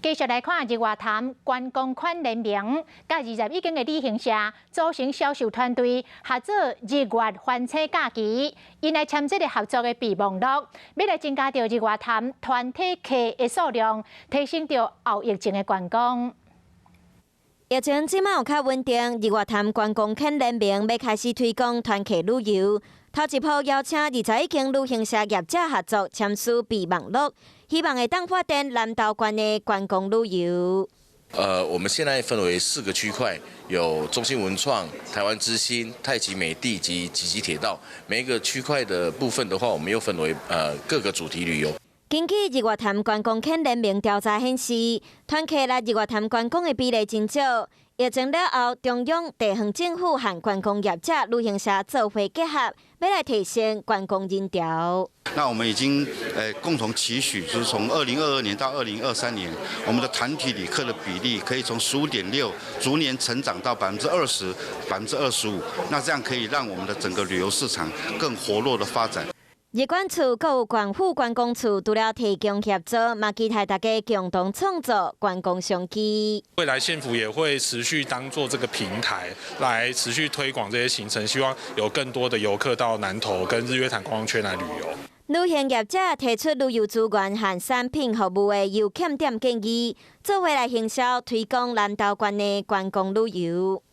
繼續來看日月潭觀光圈聯盟，佮21間的旅行社組成銷售團隊，合作日月歡星假期，𪜶來簽這個合作的備忘錄，欲來增加著日月潭團體客的數量，提升著後疫情的觀光。疫情這馬有較穩定，日月潭觀光圈聯盟欲開始推廣團客旅遊，頭一波邀請21間旅行社業者合作簽署備忘錄，希望會當發展南投縣的觀光旅遊。我們現在分為四個區塊，有中興文創、台灣之星、太極美地及集集鐵道。每一個區塊的部分的話，我們又分為各個主題旅遊。根據日月潭觀光圈聯盟調查顯示，團客來日月潭觀光的比例真少。疫情了後，中央、地方政府和觀光業者、旅行社做伙結合，欲來提升觀光人潮。那我們已經共同期許，就是從2022年到2023年，我們的團體旅客的比例可以從15.6逐年成長到20%、25%。那這樣可以讓我們的整個旅遊市場更活絡的發展。入管處閣有縣府觀光處除了提供協助，嘛期待大家共同創造觀光商機。未來縣府也會持續當做這個平台，來持續推廣這些行程，希望有更多的遊客到南投跟日月潭觀光圈來旅遊。旅行業者提出旅遊資源和產品服務的優缺點建議，做伙來行銷推廣南投縣的觀光旅遊。